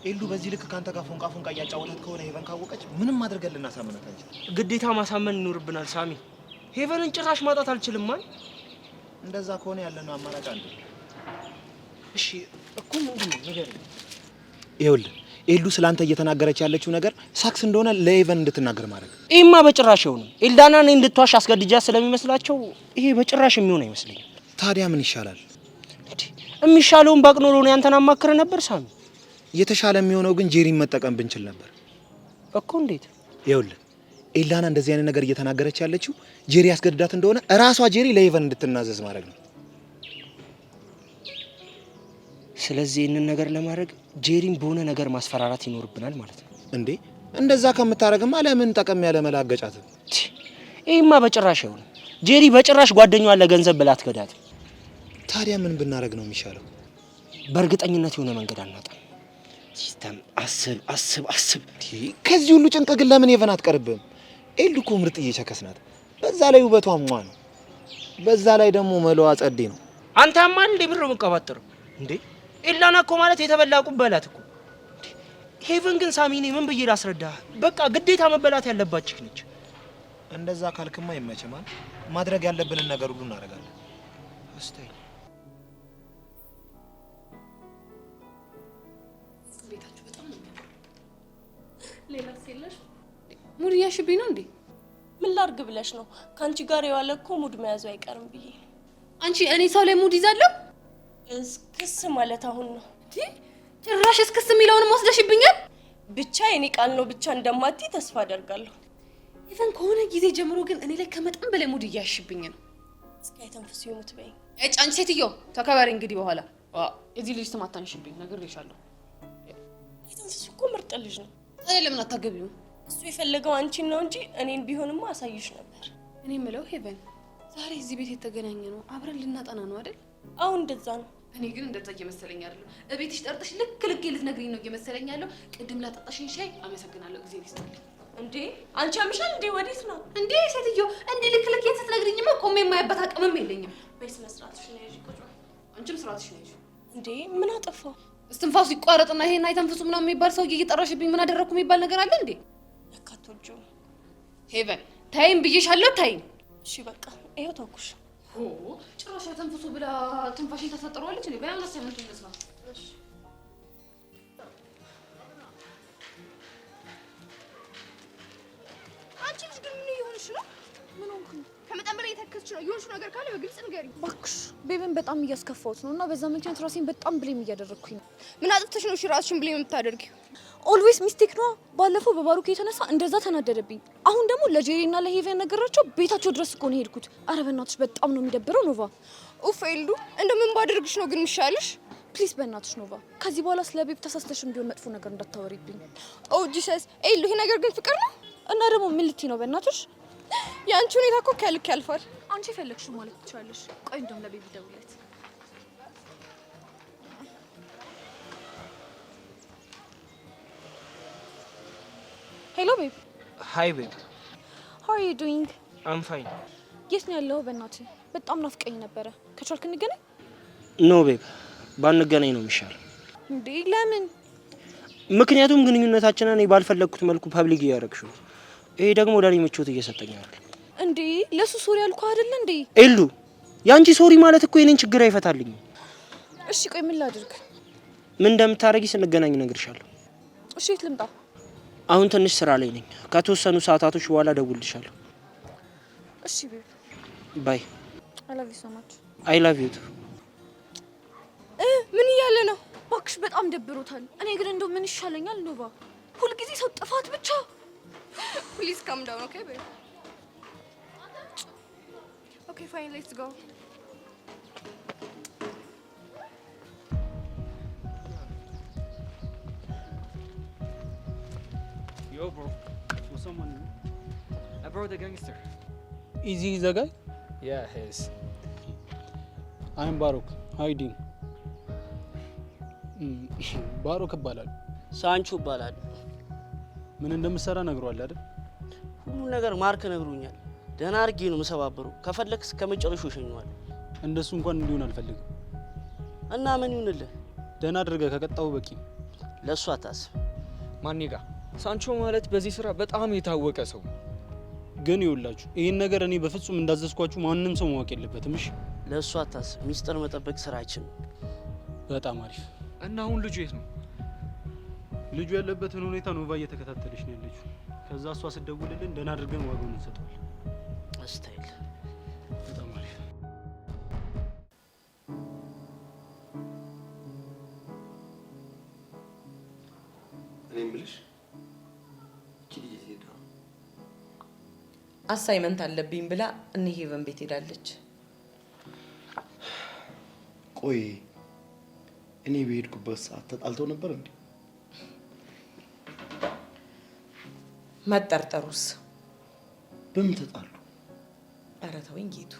ኤሉ በዚህ ልክ ከአንተ ጋር ፎንቃ ፎንቃ እያጫወታት ከሆነ ሄቨን ካወቀች ምንም አድርገን ልናሳምናት አንችልም። ግዴታ ማሳመን ይኖርብናል ሳሚ። ሄቨንን ጭራሽ ማጣት አልችልም። ማን እንደዛ ከሆነ ያለነው አማራጭ አንዱ ነው። እሺ እኮ ምንድን ነው ንገረኝ። ይኸውልህ ኤሉ ስላንተ እየተናገረች ያለችው ነገር ሳክስ እንደሆነ ለሄቨን እንድትናገር ማድረግ። ይሄማ በጭራሽ አይሆንም። ኤልዳና እኔ እንድትዋሽ አስገድጃ ስለሚመስላቸው ይሄ በጭራሽ የሚሆን አይመስለኝም። ታዲያ ምን ይሻላል? እንዴ የሚሻለውን ባቅ ኖሮ ነው ያንተን አማክረ ነበር ሳሚ። የተሻለ የሚሆነው ግን ጄሪን መጠቀም ብንችል ነበር። እኮ እንዴት? ይኸውልህ ኤልዳና እንደዚህ አይነት ነገር እየተናገረች ያለችው ጄሪ ያስገድዳት እንደሆነ እራሷ ጄሪ ለሄቨን እንድትናዘዝ ማድረግ ነው። ስለዚህ ይህንን ነገር ለማድረግ ጄሪን በሆነ ነገር ማስፈራራት ይኖርብናል ማለት ነው። እንዴ እንደዛ ከምታደርግማ ለምን ጠቀም ያለ መላ አገጫትም? ይሄማ በጭራሽ አይሆንም። ጄሪ በጭራሽ ጓደኛዋን ለገንዘብ ብላ አትከዳትም። ታዲያ ምን ብናደርግ ነው የሚሻለው? በእርግጠኝነት የሆነ መንገድ አናጣም። System አስብ አስብ አስብ። ከዚህ ሁሉ ጭንቅ ግን ለምን ሄቨን አትቀርብም? ኤሉ እኮ ምርጥዬ chicks ናት። በዛ ላይ ውበቷ ሟ ነው። በዛ ላይ ደግሞ መለዋ ጸዴ ነው። አንተማ እንዴ ብር የምንቀባጥረው እንዴ? ኤላና እኮ ማለት የተበላ ቁም በላት እኮ። ሄቨን ግን ሳሚ፣ እኔ ምን ብዬ ላስረዳህ? በቃ ግዴታ መበላት ያለባት chick ነች። እንደዛ ካልክማ ይመችማል። ማድረግ ያለብንን ነገር ሁሉ እናደርጋለን። እስታይ ቤታችሁ በጣም ነው የሚያምረው። ሌላስ የለሽ? Mood እያሽብኝ ነው እንዴ? ምን ላርግ ብለሽ ነው? ከአንቺ ጋር የዋለ እኮ mood መያዙ አይቀርም ብዬ። አንቺ እኔ ሰው ላይ mood ይዛለሁ? እስክስ ማለት አሁን ነው። ጭራሽ እስክስ የሚለውንም ወስደሽብኛል። ብቻ የኔ ቃል ነው ብቻ እንደማትይ ተስፋ አደርጋለሁ። Even ከሆነ ጊዜ ጀምሮ ግን እኔ ላይ ከመጠን በላይ mood እያሽብኝ ነው። እስኪ አይተንፍሱ ይሙት በይኝ። እጭ አንቺ ሴትዮ ተከበሪ እንግዲህ በኋላ የዚህ ልጅ ስም አታንሽብኝ፣ ነግሬሻለሁ። አይተንፍሱ እኮ ምርጥ ልጅ ነው። ታዲያ ለምን አታገቢውም? እሱ የፈለገው አንቺን ነው እንጂ እኔን ቢሆንማ አሳይሽ ነበር። እኔ የምለው ሄቨን፣ ዛሬ እዚህ ቤት የተገናኘ ነው አብረን ልናጠና ነው አይደል? አሁን እንደዛ ነው። እኔ ግን እንደዛ እየመሰለኝ አይደለም። እቤትሽ ጠርተሽ ልክ ልክ ልትነግሪኝ ነው እየመሰለኝ ያለው። ቅድም ላጠጣሽኝ ሻይ አመሰግናለሁ፣ ጊዜ ይስጥልኝ። እንዴ አንቺ አምሻል እንዴ? ወዴት ነው እንዴ? ሴትዮ እንዲህ ልክ ልክ ስትነግሪኝማ ቆሜ የማያበት አቅምም የለኝም። በይ ስነ ስርዓትሽን ያዢ፣ ቁጭ በይ። አንቺም ስርዓትሽን ያዢ። እንዴ ምን አጠፋው? እስትንፋሱ ይቋረጥና ይሄን አይተንፍሱ ምናምን የሚባል ሰውዬ እየጠራሽብኝ ምን አደረግኩ የሚባል ነገር አለ እንዴ? ለካ አትወጂውም። ሄቨን ታይም ብዬሻለሁ፣ ታይም። እሺ በቃ ይኸው ተውኩሽ። ሆ ጭራሽ አይተንፍሱ ብላ ትንፋሽን ታሳጥረዋለች እንዴ? በያን assignment ኡን እንስራ። እሺ አንቺ ልጅ ግን ምን እየሆንሽ ነው? ምን ሆንኩኝ? ከመጠን በላይ እየተከዝሽ ነው። የሆንሽው ነገር ካለ በግልጽ ንገሪኝ። እባክሽ babe ን በጣም እያስከፋሁት ነው እና በዛ ምክንያት ራሴን በጣም blame እያደረግኩኝ ነው። ምን አጥፍተሽ ነው እሺ ራስሽን blame የምታደርጊው? Always mistake ነዋ። ባለፈው በባሩክ የተነሳ እንደዛ ተናደደብኝ። አሁን ደግሞ ለጄሪ እና ለሄቨን ነገራቸው ቤታቸው ድረስ እኮ ነው የሄድኩት። አረ በእናትሽ በጣም ነው የሚደብረው ኖቫ። ኡፍ ኤልዱ፣ እንደው ምን ባደርግሽ ነው ግን የሚሻልሽ? Please በእናትሽ ኖቫ፣ ከዚህ በኋላ ስለ babe ተሳስተሽም ቢሆን መጥፎ ነገር እንዳታወሪብኝ። Oh Jesus ኤልዱ፣ ይሄ ነገር ግን ፍቅር ነው? እና ደግሞ ምን ልትይ ነው በእናትሽ? የአንቺ ሁኔታ እኮ ከልክ ያልፋል። አንቺ የፈለግሽው ማለት ትችላለሽ። ቆይ እንደውም ለ babe ደውለት። Hello babe። Hi babe። How are you doing? I'm fine። የት ነው ያለኸው? በእናትህ በጣም ናፍቀኝ ነበረ። ከቻልክ እንገናኝ። No babe፣ ባንገናኝ ነው የሚሻለው። እንዴ ለምን? ምክንያቱም ግንኙነታችንን እኔ ባልፈለግኩት መልኩ public እያደረግሽው ነው። ይሄ ደግሞ ለእኔ ምቾት እየሰጠኝ አይደል። እንዴ ለሱ sorry ያልኩህ አይደል እንዴ? ኤሉ፣ የአንቺ sorry ማለት እኮ የኔን ችግር አይፈታልኝም። እሺ ቆይ ምን ላድርግ? ምን እንደምታደርጊ ስንገናኝ እነግርሻለሁ። እሺ የት ልምጣ? አሁን ትንሽ ስራ ላይ ነኝ። ከተወሰኑ ሰዓታቶች በኋላ እደውልልሻለሁ። እሺ babe። Bye። I love you so much። I love you too። ምን እያለ ነው? እባክሽ በጣም ደብሮታል። እኔ ግን እንደው ምን ይሻለኛል ኖቫ? ሁልጊዜ ሰው ጥፋት ብቻ። Please calm down okay babe። Okay fine let's go። Yo, bro. What's up, man? I brought the gangster. Is he the guy? Yeah, he is. I'm Baruch. How you doing? ባሮክ እባላለሁ። ሳንቹ እባላለሁ። ምን እንደምሰራ ነግሯል አይደል? ሁሉን ነገር ማርክ ነግሮኛል። ደህና አድርጌ ነው የምሰባብረው። ከፈለክ እስከ መጨረሻው እሸኘዋለሁ። እንደሱ እንኳን እንዲሆን አልፈልግም። እና ምን ይሁንልህ? ደህና አድርገህ ከቀጣው በቂ ነው። ለእሱ አታስብ። ማኔ ጋ ሳንቾ ማለት በዚህ ስራ በጣም የታወቀ ሰው ነው። ግን ይኸውላችሁ ይህን ነገር እኔ በፍጹም እንዳዘዝኳችሁ ማንም ሰው ማወቅ የለበትም። እሺ? ለእሱ አታስብ። ሚስጥር መጠበቅ ስራችን ነው። በጣም አሪፍ። እና አሁን ልጁ የት ነው? ልጁ ያለበትን ሁኔታ ኖቫ እየተከታተለች ነው ያለችው። ከዛ እሷ ስትደውልልን ደህና አድርገን ዋጋውን እንሰጠዋለን። Style። በጣም አሪፍ። እኔ የምልሽ እቺ ልጅ የት ሄዳ ነው? Assignment አለብኝ ብላ እነ ሄቨን ቤት ሄዳለች። ቆይ እኔ በሄድኩበት ሰዓት ተጣልተው ነበር እንዴ? መጠርጠሩስ? በምን ተጣሉ? ኧረ ተወኝ ጌቱ።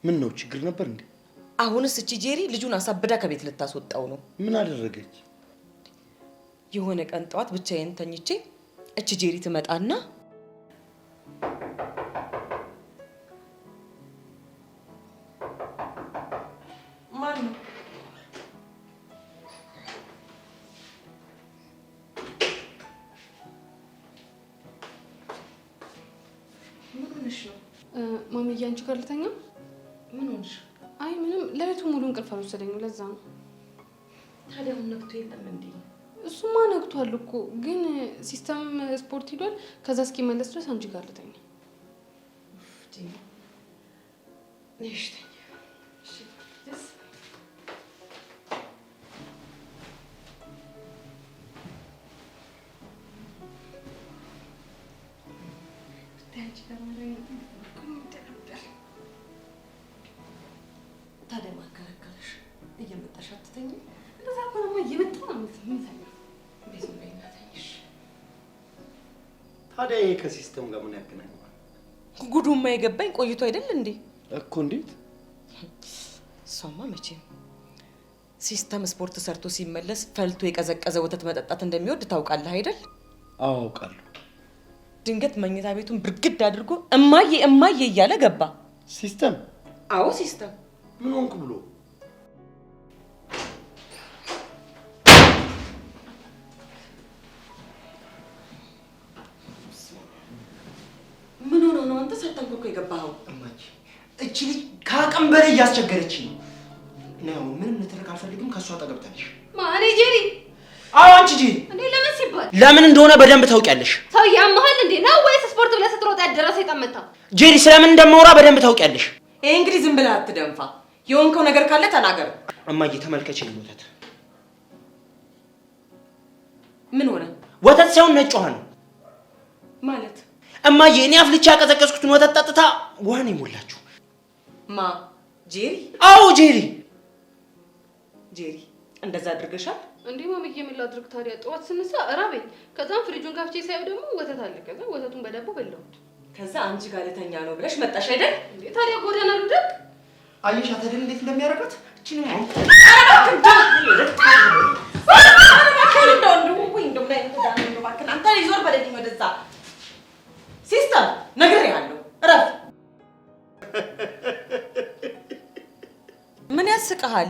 ምን ነው ችግር ነበር እንዴ? አሁንስ እቺ ጄሪ ልጁን አሳብዳ ከቤት ልታስወጣው ነው። ምን አደረገች? የሆነ ቀን ጠዋት ብቻዬን ተኝቼ እቺ ጄሪ ትመጣና ማን ነው? ምን ሆነሽ ነው? ማሚዬ አንቺ ጋር ልተኛ? ምን ሆንሽ? አይ ምንም፣ ሌሊቱን ሙሉ እንቅልፍ አልወሰደኝም። ለዛ ነው። ታዲያ አሁን ነግቶ የለም እንዴ? እሱማ ነግቷል እኮ ግን ሲስተም ስፖርት ሂዷል። ከዛ እስኪመለስ ድረስ አንቺ ጋር ልተኛ። እሺ ተኝ። ታዲያ ማን ከለከለሽ? እየመጣሽ አትተኝም? እንደዛ ከሆነማ እየመጣሁ ነው የምተኛው። ቤት በይና ተኝሽ። ታዲያ ይሄ ከ system ጋር ምን ያገናኘዋል? ጉዱማ የገባኝ ቆይቶ አይደል እንዴ? እኮ እንዴት? እሷማ መቼም ሲስተም ስፖርት ሰርቶ ሲመለስ ፈልቶ የቀዘቀዘ ወተት መጠጣት እንደሚወድ ታውቃለህ አይደል? አዎ አውቃለሁ። ድንገት መኝታ ቤቱን ብርግድ አድርጎ እማዬ እማዬ እያለ ገባ። ሲስተም? አዎ ሲስተም። ምን ሆንኩ ብሎ? ምን ሆኖ ነው አንተ ሳታንኳኳ የገባኸው? እማዬ እቺ ልጅ ከአቅም በላይ እያስቸገረችኝ ነው። ነው ምንም ንትርክ አልፈልግም። ከእሷ አጠገብ ተነሽ። ማ እኔ ጄሪ? አዎ አንቺ ጄሪ። እንዴ ለምን ሲባል? ለምን እንደሆነ በደንብ ታውቂያለሽ። ሰው ያመሃል እንዴ ነው ወይስ ስፖርት ብለህ ስትሮጥ ያደረሰ የጠመታ? ጄሪ ስለምን እንደማወራ በደንብ ታውቂያለሽ። ይሄ እንግዲህ ዝም ብለህ አትደንፋ። የሆንከው ነገር ካለ ተናገር። እማዬ ተመልከች፣ ወተት ምን ሆነ? ወተት ሳይሆን ነጭ ውሃ ነው። ማለት? እማዬ እኔ አፍልቼ ያቀዘቀዝኩትን ወተት ጠጥታ ውሃ ነው የሞላችሁ። ማ ጄሪ? አዎ ጄሪ። ጄሪ እንደዛ አድርገሻል? እንዴ ማሚዬ ምን ላድርግ ታዲያ? ጠዋት ስነሳ እራበኝ። ከዛም ፍሪጁን ከፍቼ ሳየው ደግሞ ወተት አለ። ከዛ ወተቱን በዳቦ በላሁት። ከዛ አንቺ ጋር ልተኛ ነው ብለሽ መጣሽ አይደል? እንዴ ታዲያ ጎዳና ልውደቅ? አየሻት አይደል እንዴት እንደሚያደርጋት? እቺን ነው አንተ ዞር በለልኝ ወደዛ። ሲስተም ነግሬሃለሁ፣ እረፍ። ምን ያስቅሃል?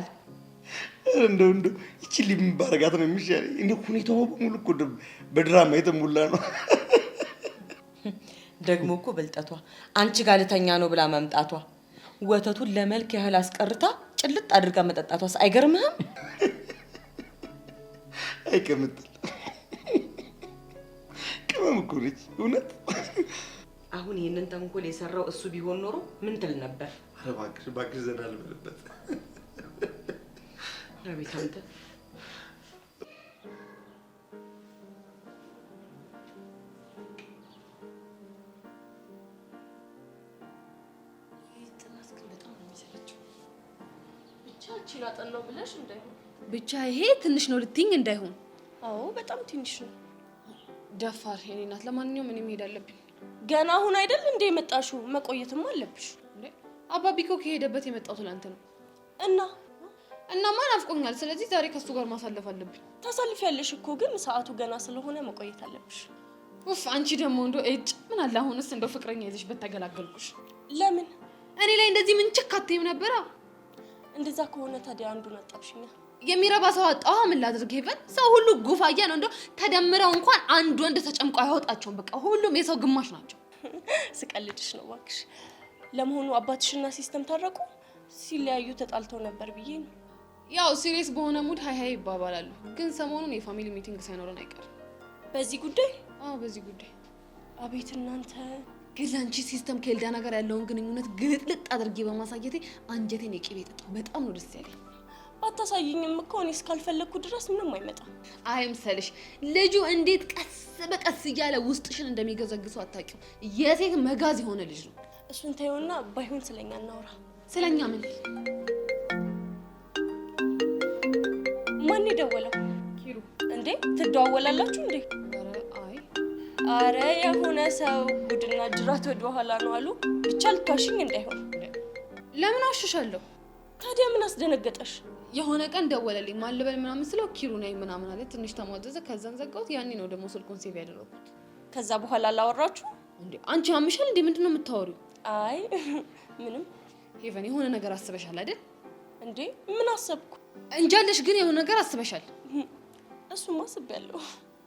እንደው እንደው ይቺ ልጅ ምን ባደርጋት ነው የሚሻለኝ? እንደ ሁኔታዋ በሙሉ እኮ በድራማ የተሞላ ነው። ደግሞ እኮ ብልጠቷ አንቺ ጋር ልተኛ ነው ብላ መምጣቷ፣ ወተቱን ለመልክ ያህል አስቀርታ ጭልጥ አድርጋ መጠጣቷስ አይገርምህም? አይቀምጥል ቅመም እኮ ነች እውነት። አሁን ይህንን ተንኮል የሰራው እሱ ቢሆን ኖሮ ምን ትል ነበር? ኧረ እባክሽ እባክሽ ዘና ልበልበት። አቤት አንተ። ጥናት ግን በጣም ነው የሚሰለቸው። ብቻ እቺን አጠናው ብለሽ እንዳይሆን። ብቻ ይሄ ትንሽ ነው ልትይኝ እንዳይሆን። አዎ በጣም ትንሽ ነው። ደፋር የኔ እናት። ለማንኛውም እኔ መሄድ አለብኝ። ገና አሁን አይደል እንዴ የመጣሽው? መቆየትም አለብሽ። እንዴ አባቢ እኮ ከሄደበት የመጣው ትላንት ነው። እና እናማ ናፍቆኛል። ስለዚህ ዛሬ ከሱ ጋር ማሳለፍ አለብኝ። ታሳልፊያለሽ እኮ ግን ሰዓቱ ገና ስለሆነ መቆየት አለብሽ። ኡፍ አንቺ ደግሞ እንደው እጭ ምን አለ አሁንስ እንደው ፍቅረኛ ይዘሽ በተገላገልኩሽ። ለምን እኔ ላይ እንደዚህ ምን ችክ አትይም ነበራ? እንደዛ ከሆነ ታዲያ አንዱን አጣብሽኛ። የሚረባ ሰው አጣሁ። ምን ላድርግ ሄቨን? ሰው ሁሉ ጉፋያ ነው። እንደው ተደምረው እንኳን አንድ ወንድ ተጨምቆ አይወጣቸውም። በቃ ሁሉም የሰው ግማሽ ናቸው። ስቀልድሽ ነው እባክሽ። ለመሆኑ አባትሽና ሲስተም ታረቁ? ሲለያዩ ተጣልተው ነበር ብዬ ነው። ያው serious በሆነ mood hi hi ይባባላሉ። ግን ሰሞኑን የ family meeting ሳይኖረን አይቀርም። በዚህ ጉዳይ? አዎ በዚህ ጉዳይ። አቤት እናንተ ግን ለአንቺ ሲስተም ከኤልዳና ጋር ያለውን ግንኙነት ግልጥልጥ አድርጌ በማሳየቴ አንጀቴን የቅቤ ጠጣው። በጣም ነው ደስ ያለኝ። ባታሳይኝም እኮ እኔ እስካልፈለግኩ ድረስ ምንም አይመጣም። አይምሰልሽ፣ ልጁ እንዴት ቀስ በቀስ እያለ ውስጥሽን እንደሚገዘግሰው አታውቂውም። የሴት መጋዝ የሆነ ልጅ ነው። እሱን ተይውና ባይሆን ስለኛ እናውራ። ስለኛ ምን? ማን የደወለው? ኪሩ። እንዴ ትደዋወላላችሁ እንዴ? ኧረ አይ፣ አረ የሆነ ሰው ጉድና ጅራት ወደ ኋላ ነው አሉ። ብቻ ልትዋሽኝ እንዳይሆን። ለምን አዋሽሻለሁ? ታዲያ ምን አስደነገጠሽ? የሆነ ቀን ደወለልኝ። ማን ልበል ምናምን ስለው ኪሩ ነኝ ምናምን አለ። ትንሽ ተሟዘዘ። ከዛን ዘጋሁት። ያኔ ነው ደግሞ ስልኩን save ያደረኩት። ከዛ በኋላ አላወራችሁ እንዴ? አንቺ ያምሻል እንዴ? ምንድን ነው የምታወሪው? አይ ምንም። ሄቨን የሆነ ነገር አስበሻል አይደል? እንዴ ምን አሰብኩ? እንጃለሽ፣ ግን የሆነ ነገር አስበሻል። እሱማ አስቤያለሁ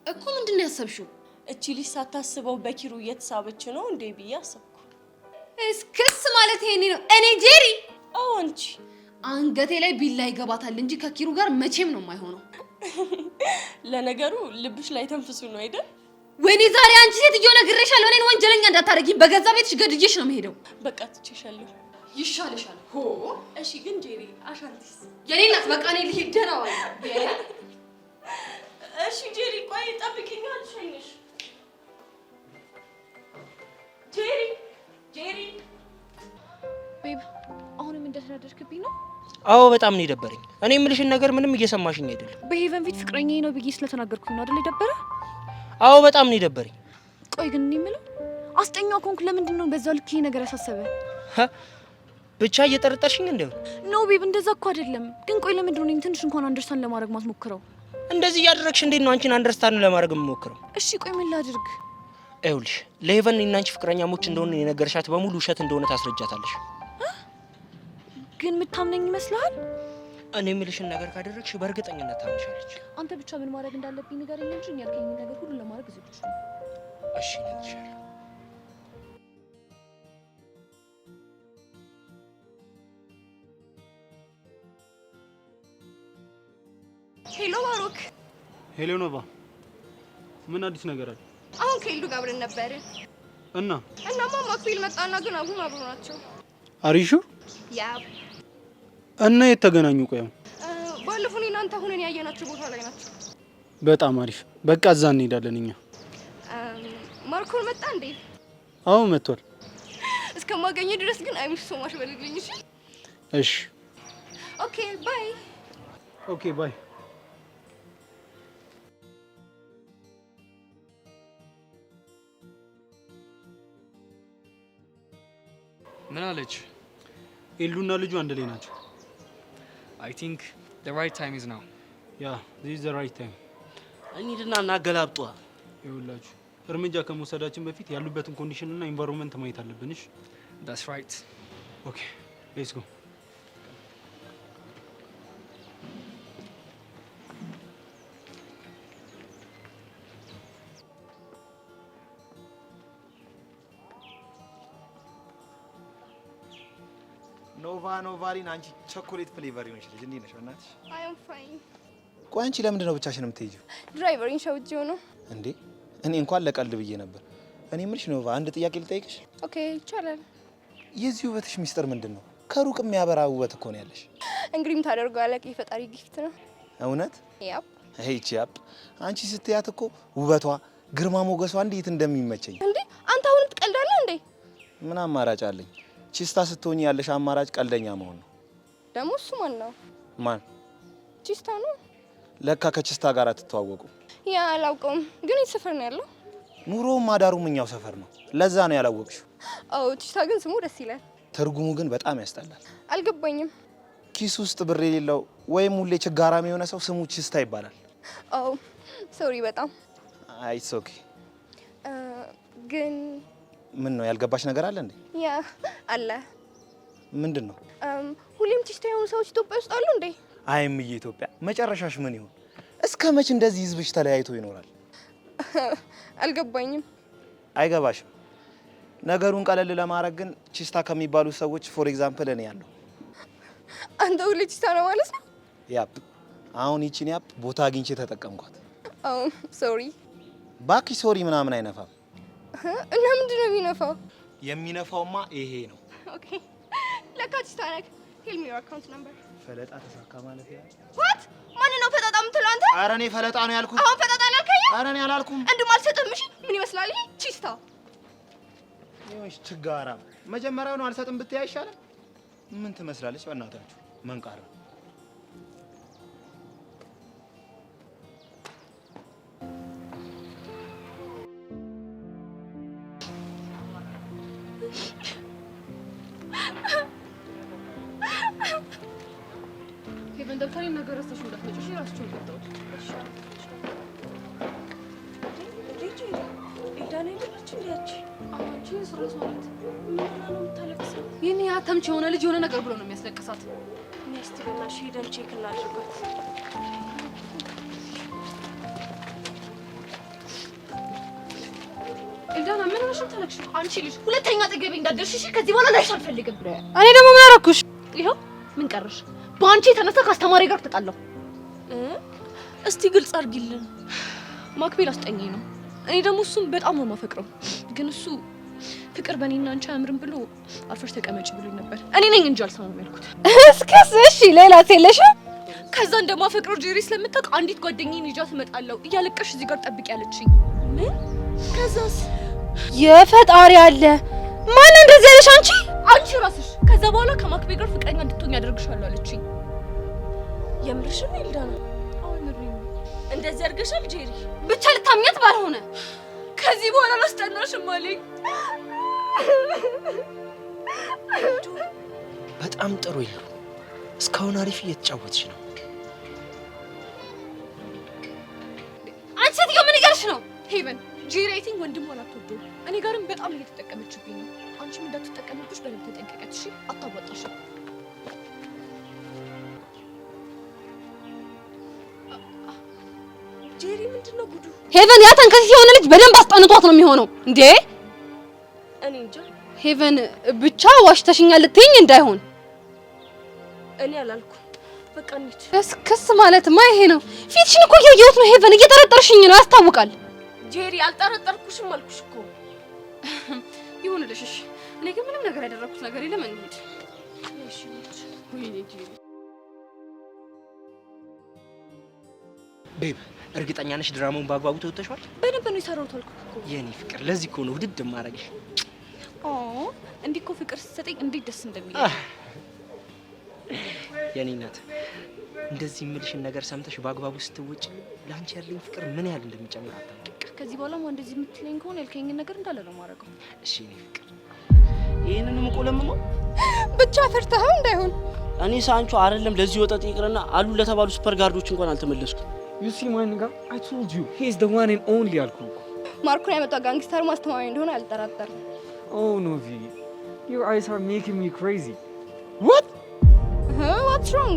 እኮ። ምንድን ነው ያሰብሽው? እቺ ልጅ ሳታስበው በኪሩ እየተሳበች ነው እንዴ ብዬ አሰብኩ። እስክስ ማለት ይሄኔ ነው። እኔ ጄሪ? አዎ አንቺ። አንገቴ ላይ ቢላ ይገባታል እንጂ ከኪሩ ጋር መቼም ነው የማይሆነው። ለነገሩ ልብሽ ላይ ተንፍሱ ነው አይደል? ወይኔ ዛሬ አንቺ ሴትዮ ነግሬሻለሁ። እኔን ወንጀለኛ እንዳታደርጊኝ። በገዛ ቤትሽ ገድዬሽ ነው የምሄደው። በቃ ትቼሻለሁ። ይሻልሻል። ሆ እሺ። ግን ጄሪ አሻንቲስ የኔ እናት በቃ እኔ ልሂድ። ደህና ዋይ። እሺ ጄሪ ቆይ ጠብቂኝ፣ አልሸኝሽ። ጄሪ ጄሪ። Babe አሁንም እንደተናደድክብኝ ነው? አዎ በጣም ነው የደበረኝ። እኔ የምልሽን ነገር ምንም እየሰማሽኝ አይደለም። በሄቨን ፊት ፍቅረኛዬ ነው ብዬ ስለተናገርኩኝ ነው አይደል የደበረ? አዎ በጣም ነው የደበረኝ። ቆይ ግን እኔ የምለው አስጠኛው ከሆንኩ ለምንድን ነው በዛው ልክ ይሄ ነገር ያሳሰበ? ብቻ እየጠረጠርሽኝ እንደው። No babe እንደዛ እኮ አይደለም። ግን ቆይ ለምንድን ነው እኔን ትንሽ እንኳን understand ለማድረግ ማትሞክረው? እንደዚህ እያደረግሽ እንዴት ነው አንቺን understand ለማድረግ የምሞክረው? እሺ ቆይ ምን ላድርግ? ይኸውልሽ ለሄቨን እኔና አንቺ ፍቅረኛሞች እንደሆነ የነገርሻት በሙሉ ውሸት እንደሆነ ታስረጃታለሽ። ግን የምታምነኝ ይመስልሃል? እኔ የምልሽን ነገር ካደረግሽ በእርግጠኝነት ታምንሻለች። አንተ ብቻ ምን ማድረግ እንዳለብኝ ንገረኝ እንጂ እኔ ያልከኝን ነገር ሁሉ ለማድረግ ዝግጁ ነኝ። እሺ እነግርሻለሁ። Hello ባሮክ። Hello ኖቫ፣ ምን አዲስ ነገር አለ? አሁን ከኤልዱ ጋር አብረን ነበርን። እና እናማ ማክቤል መጣና ግን አሁን አብሮ ናቸው። Are you sure? Yeah. እና የት ተገናኙ? ቆይ ባለፈው እኔና አንተ ሁነን ያየናቸው ቦታ ላይ ናቸው። በጣም አሪፍ። በቃ እዛ እንሄዳለን እኛ። ማርኮን መጣ እንዴ? አዎ መጥቷል። እስከማገኘ ድረስ ግን I miss so much በልልኝ። እሺ እሺ። Okay bye። Okay bye። ምን አለች? ኤልዱና ልጁ አንድ ላይ ናቸው። I think the right time is now. Yeah, this is the right time. እንሂድና እናገላብጧ። ይኸውላችሁ እርምጃ ከመውሰዳችን በፊት ያሉበትን condition እና environment ማየት አለብን። እሺ That's right. Okay, let's go. ኖቫ ኖቫሪን፣ አንቺ chocolate flavor ይሆንሽ ልጅ እንዴት ነሽ? በእናትሽ። I am fine. ቆይ አንቺ ለምንድን ነው ብቻሽን የምትሄጂው? Driver ኤን ሸውጄው ነው። እንዴ እኔ እንኳን ለቀልድ ብዬ ነበር። እኔ የምልሽ ኖቫ፣ አንድ ጥያቄ ልጠይቅሽ? Okay ይቻላል። የዚህ ውበትሽ ሚስጥር ምንድን ነው? ከሩቅ የሚያበራ ውበት እኮ ነው ያለሽ። እንግዲህ ምን ታደርገዋለህ? የፈጣሪ gift ነው። እውነት? Yep. ይቺ yep አንቺ ስትያት እኮ ውበቷ ግርማ ሞገሷ እንዴት እንደሚመቸኝ። እንዴ አንተ አሁንም ትቀልዳለህ እንዴ? ምን አማራጭ አለኝ? ቺስታ ስትሆኚ ያለሽ አማራጭ ቀልደኛ መሆን ነው። ደግሞ እሱ ማን ነው? ማን? ቺስታ ነው። ለካ ከቺስታ ጋር አትተዋወቁ። Yeah አላውቀውም፣ ግን የት ሰፈር ነው ያለው? ኑሮውም አዳሩም እኛው ሰፈር ነው። ለዛ ነው ያላወቅሽው። አዎ ቺስታ ግን ስሙ ደስ ይላል። ትርጉሙ ግን በጣም ያስጠላል። አልገባኝም። ኪስ ውስጥ ብር የሌለው ወይም ሁሌ ችጋራም የሆነ ሰው ስሙ ቺስታ ይባላል። አዎ sorry በጣም። አይ it's okay። ግን ምን ነው ያልገባሽ ነገር አለ እንዴ? Yeah አለ። ምንድን ነው? ሁሌም ቺስታ የሆኑ ሰዎች ኢትዮጵያ ውስጥ አሉ እንዴ? አይ እምዬ ኢትዮጵያ መጨረሻሽ ምን ይሆን? እስከ መች እንደዚህ ህዝብሽ ተለያይቶ ይኖራል? አልገባኝም። አይገባሽም። ነገሩን ቀለል ለማድረግ ግን ቺስታ ከሚባሉ ሰዎች for example እኔ ያለሁ። አንተ ሁሌ ቺስታ ነው ማለት ነው? Yup፣ አሁን ይቺን yup ቦታ አግኝቼ ተጠቀምኳት። Oh, sorry። ባክሽ sorry ምናምን አይነፋም። እና ምንድን ነው የሚነፋው? የሚነፋውማ ይሄ ነው። Okay፣ ለካ ቺስታ ነህ። Tell me your account number። ፈለጣ ተሳካ ማለት ያ What? ማን ነው ፈጣጣ የምትለው አንተ? ኧረ እኔ ፈለጣ ነው ያልኩት። አሁን ፈጣጣ ነው ያልከኝ? ኧረ እኔ አላልኩም። እንዲሁም አልሰጥህም። እሺ ምን ይመስላል ይሄ ቺስታ? ይኸውልሽ ችጋራ መጀመሪያውኑ አልሰጥም ብትይ አይሻልም? ምን ትመስላለች? በእናታችሁ መንቃራ። ሄቨን ደብተሬን ነገር ረስተሽ እንዳትመጪ እሺ? እራሳቸውን ቀጣሁት። ኤልዳና አይደለች እንዴ ያቺ? አንቺ እራሷ ናት። ምን ሆና ነው የምታለቅሰው? ይህን ያ ተምች የሆነ ልጅ የሆነ ነገር ብሎ ነው የሚያስለቅሳት። እኔ እስቲ በእናትሽ ሄደን check እናድርጋት። ኤልዳና ምን ሆነሽ ነው የምታለቅሺው? አንቺ ልጅ ሁለተኛ አጠገቤ እንዳትደርሺ እሺ? ከዚህ በኋላ ላይሽ አልፈልግም። እኔ ደግሞ ምን አደረኩሽ? ይኸው ምን ቀረሽ? በአንቺ የተነሳ ከአስተማሪ ጋር ተጣላሁ። እስቲ ግልጽ አድርጊልን። ማክቤል አስጠኚኝ ነው። እኔ ደግሞ እሱን በጣም ነው የማፈቅረው። ግን እሱ ፍቅር በእኔና አንቺ አያምርም ብሎ አርፈሽ ተቀመጪ ብሎኝ ነበር። እኔ ነኝ እንጂ አልሰማም ያልኩት። እስከስ እሺ፣ ሌላስ የለሽም? ከዛ እንደማፈቅረው ጄሪ ስለምታውቅ አንዲት ጓደኛዬን ይዣት እመጣለሁ እያለቀሽ እዚህ ጋር ጠብቂ ያለችኝ። ምን? ከዛስ? የፈጣሪ አለ። ማን እንደዚህ ያለሽ? አንቺ አንቺ ራስሽ። ከዛ በኋላ ከማክቤል ጋር ፍቅረኛ እንድትሆኝ አደርግሻለሁ አለችኝ። የምርሽን ነው ኤልዳና? አዎ የምሬን ነው። እንደዚህ አድርገሻል ጄሪ? ብቻ ልታምኛት ባልሆነ ከዚህ በኋላ አላስጠናሽም አለኝ። በጣም ጥሩ ይሉ። እስካሁን አሪፍ እየተጫወትሽ ነው። አንቺ ሴትዮ ምን እያልሽ ነው? ሄቨን ጄሪ I think ወንድሟን አትወደውም። እኔ ጋርም በጣም እየተጠቀመችብኝ ነው። አንቺም እንዳትጠቀምብሽ በደንብ ተጠንቀቂያት እሺ? አታዋጣሽም። ጄሪ ምንድን ነው ጉዱ? ሄቨን ያ ተንከሲስ የሆነ ልጅ በደንብ አስጠንቷት ነው የሚሆነው። እንዴ እኔ እንጃ። ሄቨን ብቻ ዋሽተሽኛል ልትይኝ እንዳይሆን። እኔ አላልኩም። በቃ እንሂድ። እስክስ ማለትማ ይሄ ነው። ፊትሽን እኮ እያየሁት ነው ሄቨን፣ እየጠረጠርሽኝ ነው፣ ያስታውቃል። ጄሪ አልጠረጠርኩሽም አልኩሽ እኮ። ይሁንልሽ። እሺ፣ እኔ ግን ምንም ነገር ያደረኩት ነገር የለም። እንሂድ። እሺ እንሂድ። ወይኔ ጄሪ። Babe እርግጠኛ ነሽ ድራማውን በአግባቡ ተወጥተሽዋል? በደንብ ነው የሰራሁት አልኩህ እኮ። የኔ ፍቅር ለዚህ እኮ ነው ውድድ የማደርግሽ። ኦ እንዲህ እኮ ፍቅር ስትሰጠኝ እንዴት ደስ እንደሚል። የኔ እናት እንደዚህ የምልሽን ነገር ሰምተሽ በአግባቡ ስትወጪ ለአንቺ ያለኝ ፍቅር ምን ያህል እንደሚጨምር አታውቂም። ከዚህ በኋላማ እንደዚህ የምትለኝ ከሆነ ያልከኝን ነገር እንዳለ ነው የማደርገው። እሺ የኔ ፍቅር ይሄንንም ቆለምመው ብቻ ፈርተኸው እንዳይሆን። እኔ ሳንቾ አይደለም ለዚህ ወጠጥ ይቅርና አሉ ለተባሉ super guard ኦች እንኳን አልተመለስኩም። You see my nigga? I told you, he's the one and only አልኩህ እኮ። ማርኩን ያመጣው gangster ማስተማማኝ እንደሆነ አልጠራጠርም። Oh Novi, your eyes are making me crazy. What? What's wrong?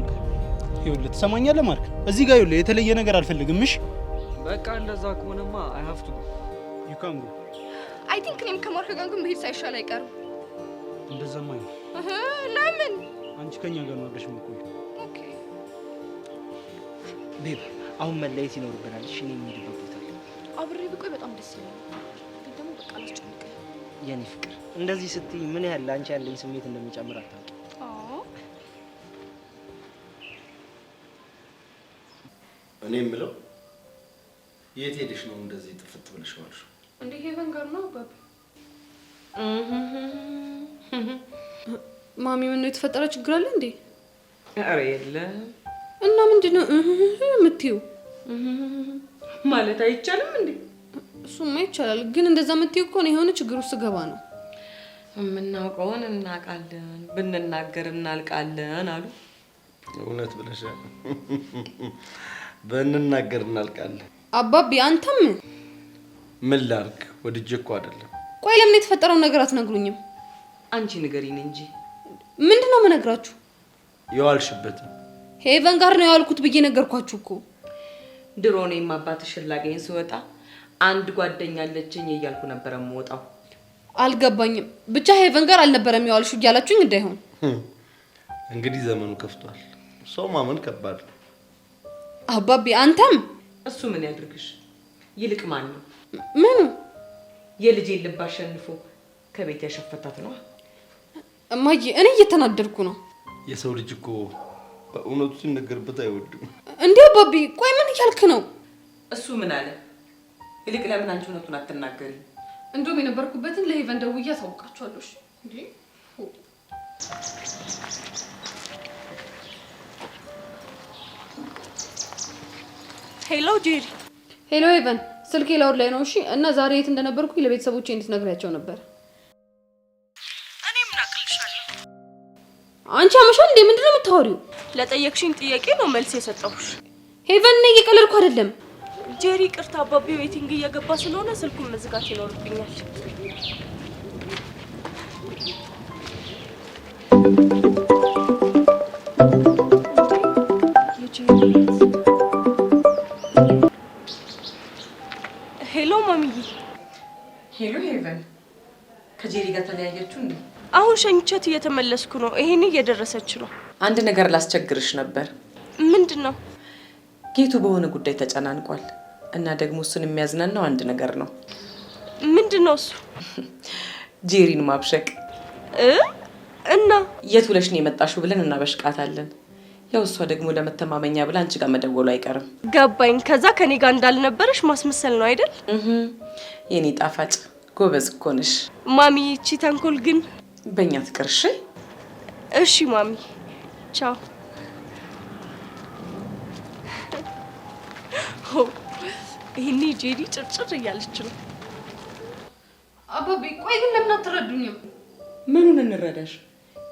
ይኸውልህ ትሰማኛለህ ማርክ፣ እዚህ ጋር ይኸውልህ የተለየ ነገር አልፈልግም። እሺ በቃ እንደዛ ከሆነማ I have to go. You can go. I think እኔም ከማርክ ጋር ግን ብሄድ ሳይሻል አይቀርም። እንደዛማ ይሁን። ለምን? አንቺ ከኛ ጋር ነው አብረሽ የምትቆይው። Okay. Babe አሁን መለየት ይኖርብናል። እሺ እኔ የምሄድበት ቦታ አለ። አብሬ ብቆይ በጣም ደስ ይለኛል። ግን ደግሞ በቃ አላስጨንቅህም። የኔ ፍቅር እንደዚህ ስትይ ምን ያህል ለአንቺ ያለኝ ስሜት እንደሚጨምር አታውቂም። አዎ። እኔ የምለው የት ሄደሽ ነው እንደዚህ ጥፍት ብለሽ ዋልሽው? እንዴ ሄቨን ጋር ነው አባቢ። ማሚ ምን ነው የተፈጠረ ችግር አለ እንዴ? ኧረ የለም። እና ምንድን ነው የምትይው? ማለት አይቻልም እንዴ? እሱማ ይቻላል፣ ግን እንደዛ የምትይው እኮ ነው የሆነ ችግር ውስጥ ገባ ነው። የምናውቀውን እናውቃለን፣ ብንናገር እናልቃለን አሉ። እውነት ብለሻል። ብንናገር እናልቃለን። አባቢ አንተም ምን ላድርግ? ወድጄ እኮ አይደለም። ቆይ ለምን የተፈጠረውን ነገር አትነግሩኝም? አንቺ ንገሪን እንጂ። ምንድን ነው የምነግራችሁ? የዋልሽበትን። ሄቨን ጋር ነው ያልኩት ብዬ ነገርኳችሁ እኮ። ድሮ እኔም አባትሽን ላገኝ ስወጣ አንድ ጓደኛ አለችኝ እያልኩ ነበረ የምወጣው። አልገባኝም። ብቻ ሄቨን ጋር አልነበረም የዋልሽው እያላችሁኝ እንዳይሆን። እንግዲህ ዘመኑ ከፍቷል። ሰው ማመን ከባድ ነው። አባቢ አንተም እሱ ምን ያድርግሽ? ይልቅ ማን ነው ምኑ የልጄን ልብ አሸንፎ ከቤት ያሸፈታት ነው? እማዬ እኔ እየተናደድኩ ነው። የሰው ልጅ እኮ በእውነቱ ሲነገርበት አይወድም። እንዴ አባቢ ቆይ ምን እያልክ ነው? እሱ ምን አለ? ይልቅ ለምን አንቺ እውነቱን አትናገሪም? እንደውም የነበርኩበትን ለሄቨን ደውዬ አሳውቃቸዋለሁ። እሺ እንዴ Hello ጄሪ። Hello ሄቨን፣ ስልኬ loud ላይ ነው። እሺ እና ዛሬ የት እንደነበርኩኝ ለቤተሰቦቼ እንድትነግሪያቸው ነበር። እኔ ምን አቅልሻለሁ? አንቺ አመሻል እንዴ? ምንድነው የምታወሪው? ለጠየቅሽኝ ጥያቄ ነው መልስ የሰጠሁሽ። ሄቨን፣ እኔ እየቀለድኩ አይደለም። ጄሪ፣ ይቅርታ አባቢ waiting እየገባ ስለሆነ ስልኩን መዝጋት ይኖርብኛል። Hello ማሚዬ። Hello ሄቨን፣ ከጄሪ ጋር ተለያያችሁ እንዴ? አሁን ሸኝቻት እየተመለስኩ ነው። ይሄን እየደረሰች ነው። አንድ ነገር ላስቸግርሽ ነበር። ምንድን ነው? ጌቱ በሆነ ጉዳይ ተጨናንቋል እና ደግሞ እሱን የሚያዝናናው አንድ ነገር ነው። ምንድን ነው እሱ? ጄሪን ማብሸቅ። እና የት ውለሽ ነው የመጣሽው ብለን እናበሽቃታለን። ያው እሷ ደግሞ ለመተማመኛ ብላ አንቺ ጋር መደወሉ አይቀርም። ገባኝ። ከዛ ከኔ ጋር እንዳልነበረሽ ማስመሰል ነው አይደል? የኔ ጣፋጭ ጎበዝ እኮ ነሽ ማሚ። ይቺ ተንኮል ግን በእኛ ትቅር። እሺ እሺ ማሚ፣ ቻው። ይሄኔ ጄሪ ጭርጭር እያለች ነው። አባቢ ቆይ ግን ለምን አትረዱኝም? ምኑን እንረዳሽ?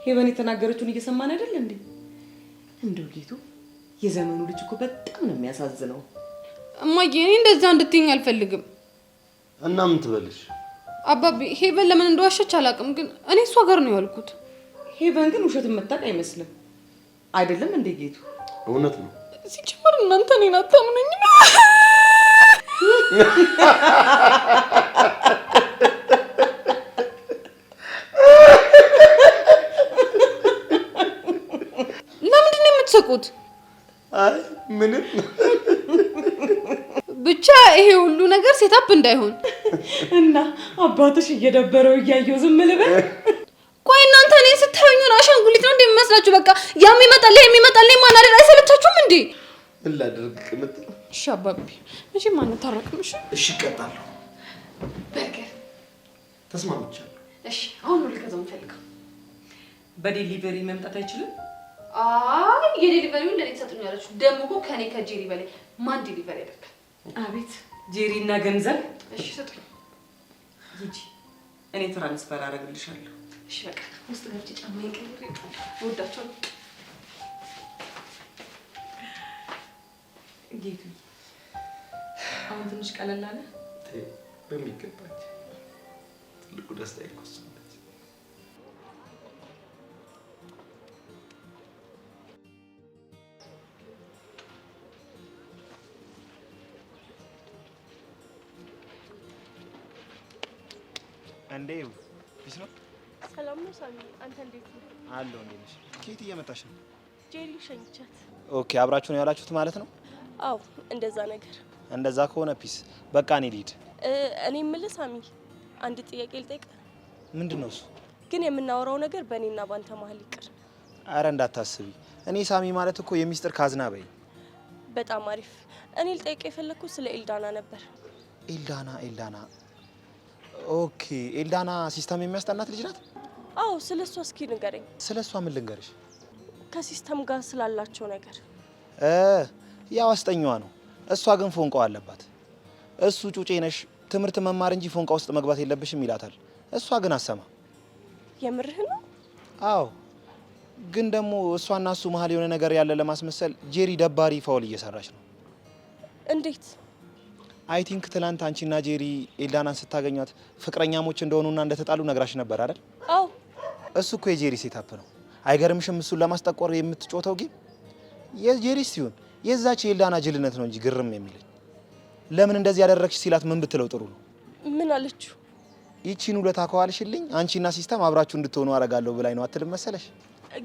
ሄቨን የተናገረችውን እየሰማን አይደል እንዴ? እንደው ጌቱ የዘመኑ ልጅ እኮ በጣም ነው የሚያሳዝነው። እማዬ እኔ እንደዛ እንድትይኝ አልፈልግም። እና ምን ትበልሽ? አባቢ ሄቨን ለምን እንደዋሸች አላውቅም፣ ግን እኔ እሷ ጋር ነው ያልኩት። ሄቨን ግን ውሸት የምታውቅ አይመስልም። አይደለም እንዴ ጌቱ? እውነት ነው። ሲጀመር እናንተ እኔን አታምኑኝም። ለምንድን ነው የምትስቁት? አይ ምንም። ብቻ ይሄ ሁሉ ነገር setup እንዳይሆን እና አባትሽ እየደበረው እያየው ዝም ልበል? ቆይ እናንተ እኔን ስታዩኝ ሆነ አሻንጉሊት ነው እንደሚመስላችሁ? በቃ ያም ይመጣል ይሄም ይመጣል ማናደድ አይሰለቻችሁም እንዴ? ምን ላድርግ ቅምጥል? እሺ አባቢ መቼም አንታረቅም። እሺ እሺ፣ እቀጣለሁ። በርገር ተስማምቻለሁ። እሺ አሁን ነው ልገዛው የምፈልገው። በ delivery መምጣት አይችልም? አይ የ delivery ውን ለኔ ትሰጡኛላችሁ። ደግሞ እኮ ከኔ ከጄሪ በላይ ማን delivery ያደርጋል? አቤት ጄሪ እና ገንዘብ። እሺ ስጡኝ። ሂጂ፣ እኔ transfer አደርግልሻለሁ። እሺ በቃ ውስጥ ገብቼ ጫማዬን ቀይሬ እወዳቸዋለሁ። ጌቱ አሁን ትንሽ ቀለል አለ። በሚገባች ትልቁ ደስታ እኮ እሷ ነች። እንዴ peace ነው? ሰላም ነው ሳሚ፣ አንተ እንዴት ነህ? አለሁ። እንዴት ነሽ? ከየት እየመጣሽ ነው? ጄሪ ሸኝቻት። Okay፣ አብራችሁ ነው ያላችሁት ማለት ነው? አዎ እንደዛ ነገር። እንደዛ ከሆነ peace። በቃ እኔ ልሂድ። እኔ የምልህ ሳሚ፣ አንድ ጥያቄ ልጠይቅ። ምንድን ነው እሱ? ግን የምናወራው ነገር በእኔና ባንተ መሀል ይቅር። አረ እንዳታስቢ። እኔ ሳሚ ማለት እኮ የሚስጥር ካዝና በይ። በጣም አሪፍ። እኔ ልጠይቅ የፈለግኩት ስለ ኤልዳና ነበር። ኤልዳና ኤልዳና። Okay፣ ኤልዳና system የሚያስጠናት ልጅ ናት? አዎ፣ ስለ እሷ እስኪ ንገረኝ። ስለ እሷ ምን ልንገርሽ? ከ system ጋር ስላላቸው ነገር። ያው አስጠኛዋ ነው። እሷ ግን ፎንቃው አለባት። እሱ ጩጬ ነሽ፣ ትምህርት መማር እንጂ ፎንቃ ውስጥ መግባት የለብሽም ይላታል። እሷ ግን አሰማ። የምርህ ነው? አዎ፣ ግን ደግሞ እሷና እሱ መሀል የሆነ ነገር ያለ ለማስመሰል ጄሪ ደባሪ foul እየሰራች ነው። እንዴት? I think ትላንት አንቺና ጄሪ ኤልዳናን ስታገኟት ፍቅረኛሞች እንደሆኑና እንደተጣሉ ነግራሽ ነበር አይደል? አዎ። እሱ እኮ የጄሪ setup ነው። አይገርምሽም? እሱን ለማስጠቆር የምትጮተው game። የጄሪስ ሲሆን የዛች የኤልዳና ጅልነት ነው እንጂ ግርም የሚለኝ። ለምን እንደዚህ ያደረግሽ ሲላት ምን ብትለው ጥሩ ነው? ምን አለችው? ይቺን ውለታ ከዋልሽልኝ አንቺና ሲስተም አብራችሁ እንድትሆኑ አደርጋለሁ ብላኝ ነው አትልም መሰለሽ?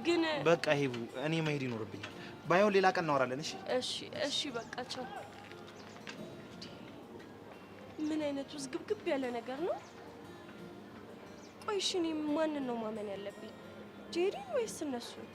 ግን በቃ ሄቡ፣ እኔ መሄድ ይኖርብኛል። ባይሆን ሌላ ቀን እናወራለን። እሺ እሺ እሺ፣ በቃ ቻው። ምን አይነቱ ዝግብግብ ያለ ነገር ነው? ቆይ እሺ፣ እኔ ማንን ነው ማመን ያለብኝ? ጄሪን ወይስ እነሱን?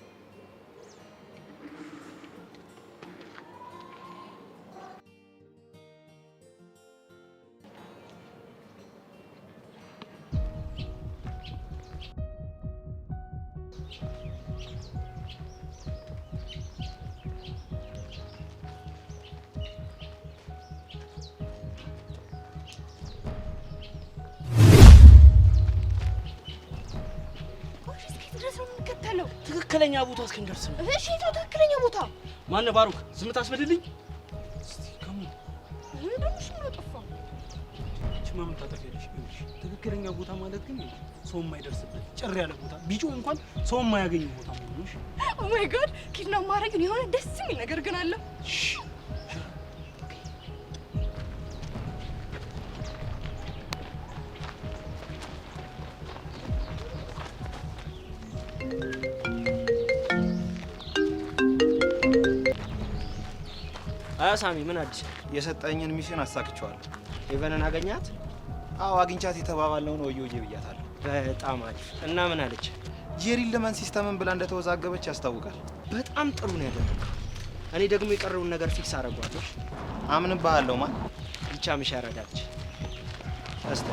ድረስ ነው የምንከተለው? ትክክለኛ ቦታ እስክንደርስ ነው። እሺ፣ የት ነው ትክክለኛ ቦታ? ማነህ ባሩክ? ዝም ታስበልልኝ። ደግሞ እሺ፣ ምን ጠፋ? ይህቺማ ምን ታጠፊያለሽ? ይኸውልሽ ትክክለኛ ቦታ ማለት ግን ይኸውልሽ ሰው የማይደርስበት ጭር ያለ ቦታ፣ ቢጮህ እንኳን ሰው የማያገኘው ቦታ መሆኑ ነው። እሺ? Oh my God፣ kidnap ማድረግ የሆነ ደስ የሚል ነገር ግን አለ። አያ ሳሚ፣ ምን አዲስ? የሰጠኝን mission አሳክቼዋለሁ። ሄቨንን አገኛት? አዎ አግኝቻት የተባባልነውን ወዮ ወዬ ብያታለሁ። በጣም አሪፍ። እና ምን አለች? ጄሪን ልመን ሲስተምን ብላ እንደተወዛገበች ያስታውቃል። በጣም ጥሩ ነው ያደረገው። እኔ ደግሞ የቀረውን ነገር fix አደርገዋለሁ። አምንብሃለሁ። ማን ይቻምሽ ያረዳች እስቲ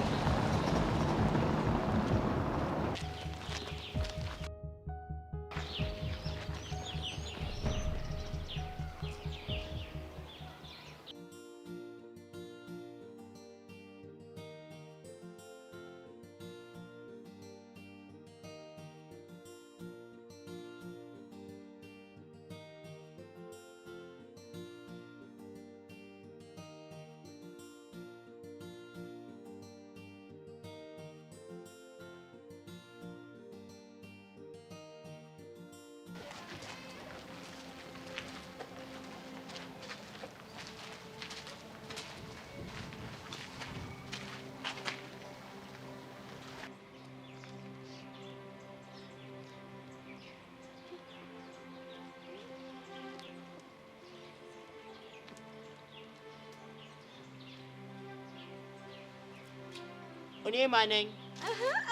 እኔ ማነኝ?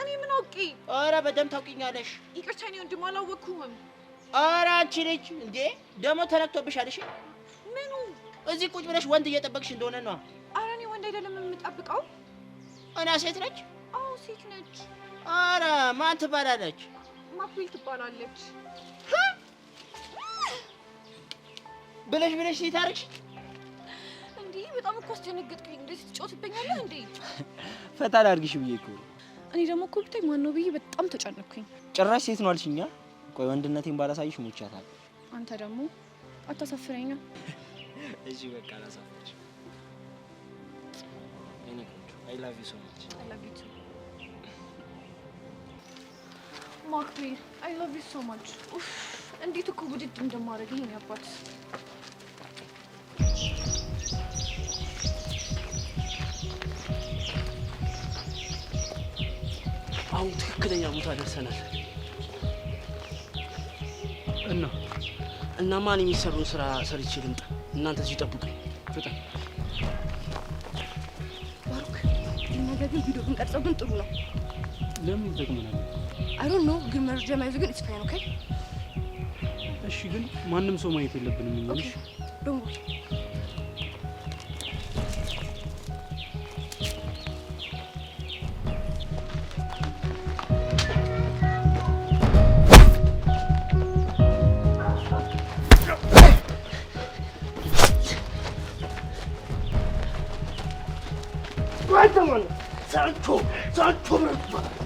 እኔ ምን አውቄ? ኧረ በደምብ ታውቂኛለሽ። ይቅርታ እኔ ወንድም አላወቅኩህም። ኧረ አንቺ ልጅ እንዴ ደግሞ ተነክቶብሻል። እሺ ምኑ? እዚህ ቁጭ ብለሽ ወንድ እየጠበቅሽ እንደሆነ ነዋ። ኧረ እኔ ወንድ አይደለም የምጠብቀው። እና ሴት ነች? አዎ ሴት ነች። ኧረ ማን ትባላለች? ማክቤል ትባላለች። ብለሽ ብለሽ ሴት አደረግሽ? እንዴ በጣም እኮ አስደነገጥከኝ። እንደዚህ ትጫወትብኛለህ እንዴ? ፈታ ላድርግሽ ብዬ እኮ ነው። እኔ ደግሞ እኮ ብታይ ማን ነው ብዬ በጣም ተጨነቅኩኝ። ጭራሽ ሴት ነው አልሽኛ? ቆይ ወንድነቴን ባላሳይሽ ሞቻታለሁ። አንተ ደግሞ አታሳፍረኛ። እሺ በቃ አላሳፍርሽ። የኔ ቆንጆ I love you so much። I love you too ማክቤል፣ I love you so much። ኡፍ እንዴት እኮ ውድድ እንደማደርግ ይሄን አባት። አሁን ትክክለኛ ቦታ ደርሰናል። እና እና ማን የሚሰሩን ስራ ሰርቼ ልምጣ። እናንተ እዚህ ጠብቁኝ። ፍጠን። ባሩክ፣ ይህ ነገር ግን ቪዲዮ ብንቀርጸው ግን ጥሩ ነው። ለምን ይጠቅመናል? I don't know፣ ግን መረጃ መያዙ ግን it's fine። Okay እሺ፣ ግን ማንም ሰው ማየት የለብንም እኛ። እሺ Don't worry። ሳንቾ ሳንቾ ብረት ይባላል።